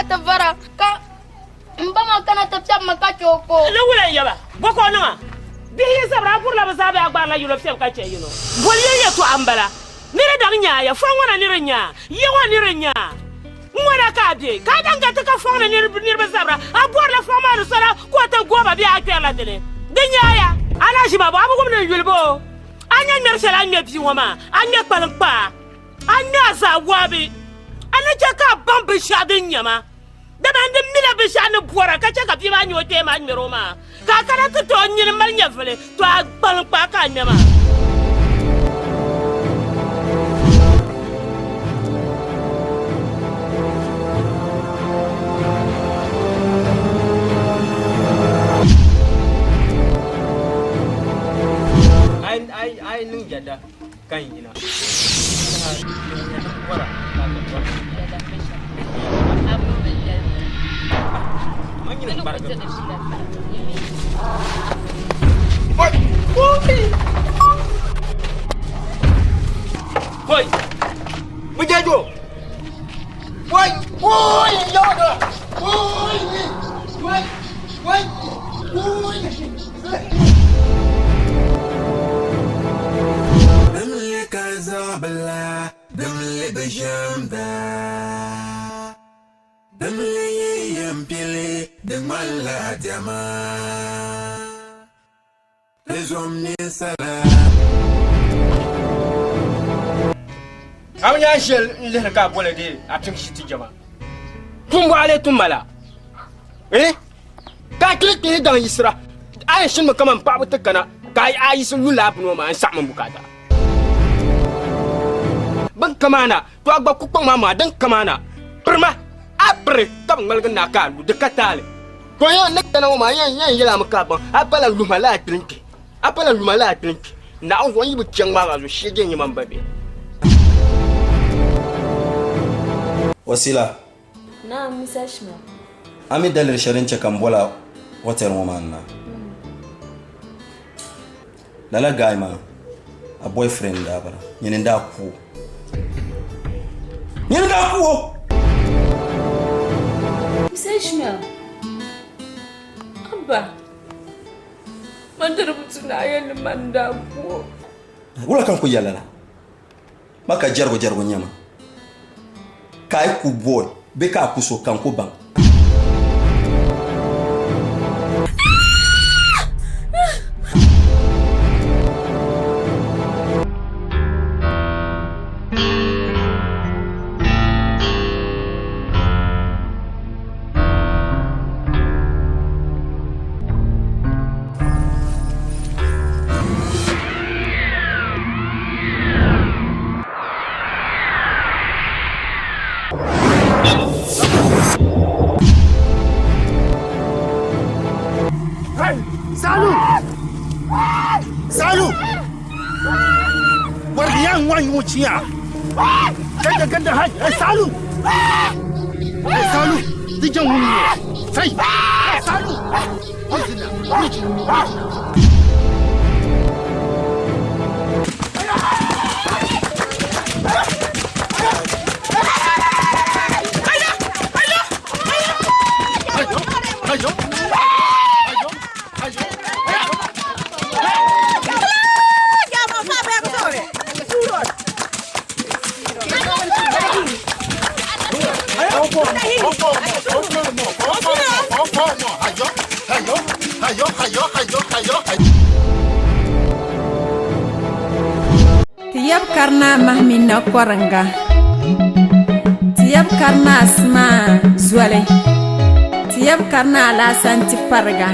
ti vara ka m ba maa kana ti piɛbi ma ka chɛ o ko. Ni wula n-yɛ ba? Bɔ ka o niŋ a? Bihi yi zabira, a gurila bɛ zaa bee a gbaarila yino piɛbi ka chɛ yino? Boli ya yɛtɔɣa m-bala. Ni di daŋ nya a ya, fɔŋ ŋɔ na ni di nya a, ya ŋɔ ni di nya a. Ŋ-ŋɔ na ka a be, ka a daŋ gariti ka fɔŋ ni niriba zabira, a bɔrila fɔŋ maa ni so la ka o ti gooi ba bee a kpɛrila di ni. Di nya a ya. A na ʒi ma bɔ? A bi wum ni n yuli ba o? A nya ŋmɛri shɛli a ni ŋmɛ bia ŋɔ maa? A ŋmɛ kpaliŋkpaa, a ŋmɛ a zaa waabi. A ni chɛ ka a baŋ binshɛɣu din nyɛ ma. Dama n di mila binshɛɣu ni bɔra ka chɛ ka bia maa nya o kpee maa ŋmɛr o maa, ka a kana ti tooi nyini mali nyɛvili, to a kpalim kpaa ka a ŋmɛ maa. A yi niŋ yɛda ka n yina. Boy! Mujajo! Boy! Boy! Yoga! Boy! Boy! Boy! Boy! Dimli ka zabila, dimli bi ʒiɛmda. Dimli yi yɛn pili, di ŋmanila diɛma. Di zom ninsala. A bi nyaŋ shɛli n-lihiri ka a boli di a pim ʒi ti jɛma. Tumbɔɣu lee tum ma la? Eh? Ka a kili kpihi daŋ yiɣisira, a yɛn shinimi kaman paɣiba ti kana, ka a yiɣisi lu lala bini ŋɔ maa n-saɣim m bukaata. Bɛn kamaana, to a gba ku kpaŋ maa maa din kamaana, pirima, a piri ka bɛ ŋmaligi na ka a lu, di ka taali. To n ni kana ŋɔ maa, n yɛn yɛl a mi ka a baŋ, a pala luhima lala kpili n-kpi, a pala luhima lala kpili n-kpi. Naawuni zuɣu n yi bi chaŋ maa maa zuɣu, shee je n-nyɛ man ba bɛ. Wasila. Naam, Mr. Ishmael. A mi daliri shɛli din chɛ ka m bɔla hotel ŋɔ maa ni na? Lala guy maa, a boyfriend n-daa bala. Nyini n-daa ku o. Nyini n-daa ku o! Mr. Ishmael, Abba, man diri bi tu ni a yɛli ni man n-daa ku o. Wula ka n ku yɛli lala? Ma ka jɛrigu jɛrigu n-nyɛ ma, ka a yi ku boy bee ka a ku so ka n ku baŋ. Salu! Salu! Wargi yan wan yu ciya. Ganda ganda hai, Salu! Salu, dijan wuni. Sai! Salu! Ti yab karina Mahami Nakɔriŋga, ti yab karina Asimaa Zoli, ti yab karina Alaasanti Pariga,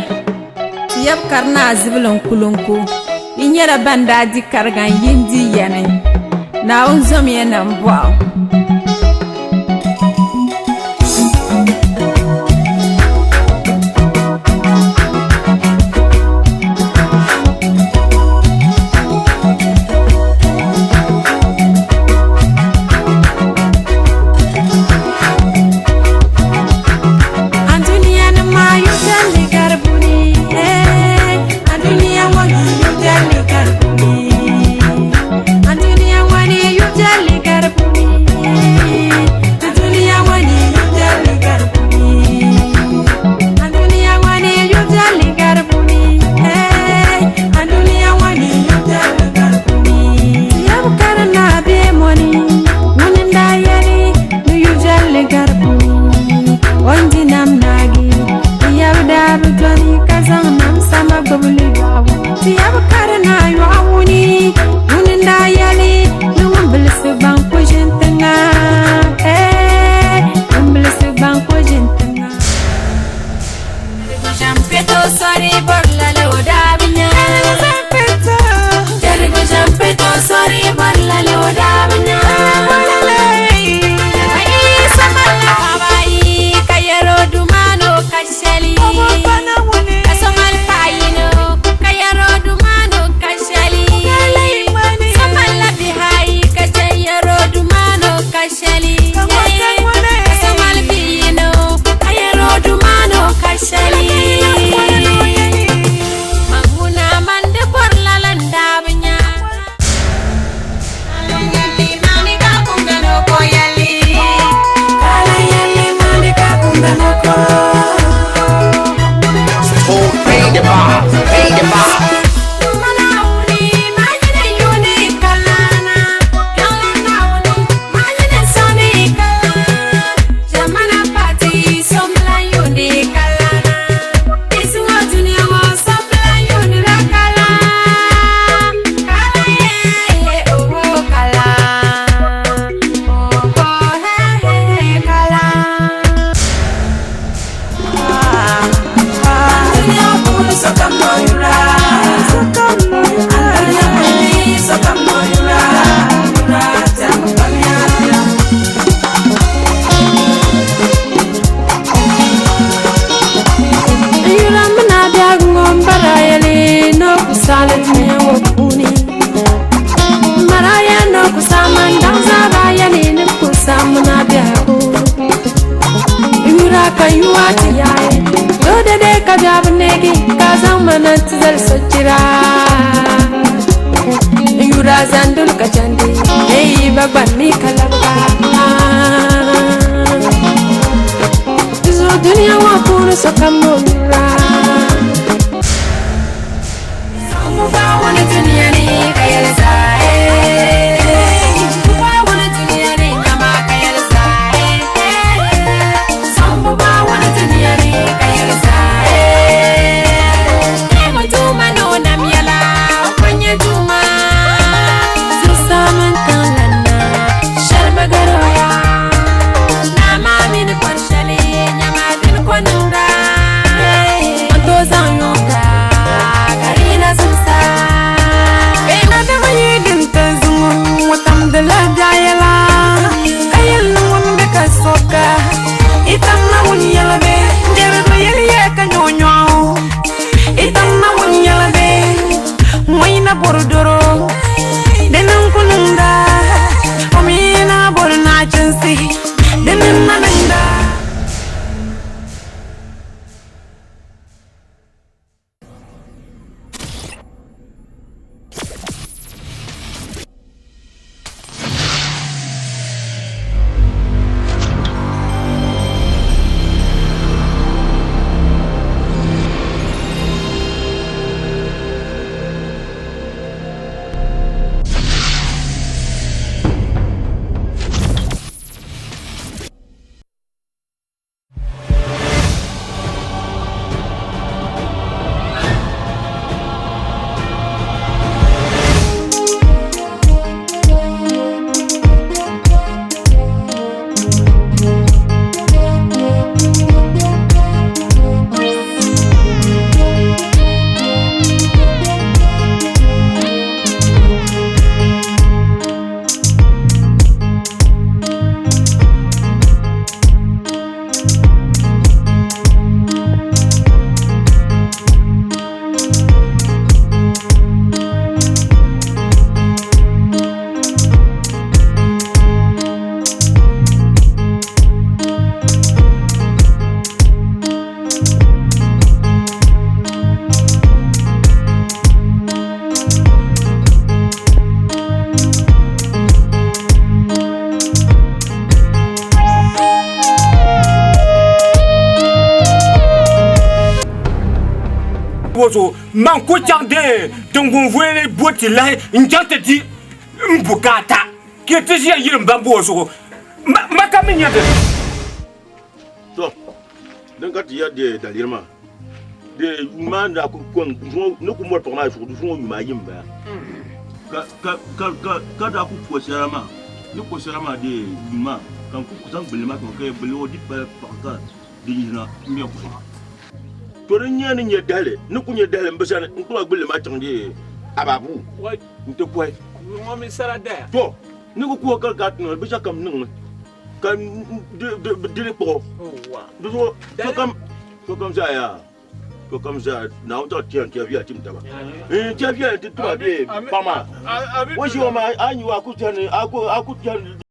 ti yab karina Zibilim Kulunku. Yi nyɛla ban daa di kariga n-yi n-di ya ni. Naawuni zomiya nambɔɣu. yuwa ti yaai. Yo dede ka biɛbu neegi ka zaŋ ma na ti zali sochira. N yura zanduli ka chandi, n yi ba gba mi ka labiga. Di zuɣu dunia ŋɔ puuni sokam ni o yura. Man ku chaŋ de tiŋgbɔŋ vuhili bo ti lahi n-chaŋ ti di m bukaata ka ti ʒiya yiri m ba bo zuɣu. Ma ka mi nya dini. To, din ka ti ya de daliri maa, de yuuma maa ni daa ku kɔŋ zuŋɔ ni ku mɔri paɣa maa zuɣu di zuŋɔ yuma ayi m-bala. Ka, ka, ka, ka, ka daa ku ko sara maa, ni ko sara maa de yuuma maa, ka n ku zaŋ gbilli maa sɔŋ ka ya gbilli ŋɔ di pali paɣa ka di yina m bɛ kuɣa. To di nyɛ ni nyɛ dahili, ni ku nyɛ dahili m-bi sani, n kpuɣi gbilli maa chaŋ di ababu nti kɔhi. To ni ku kuhi ka ka ti niŋ binshɛɣu kam niŋmi ka di li kpuɣi o. Di zuɣu sokam sokam zaa yaa sokam zaa Naawuni zaŋ tiya n-tiya viɛla tim taba. N-tiya viɛla nti tima bee paɣa maa. O ʒiya maa a ni a ku tɛri ni a ku tɛri.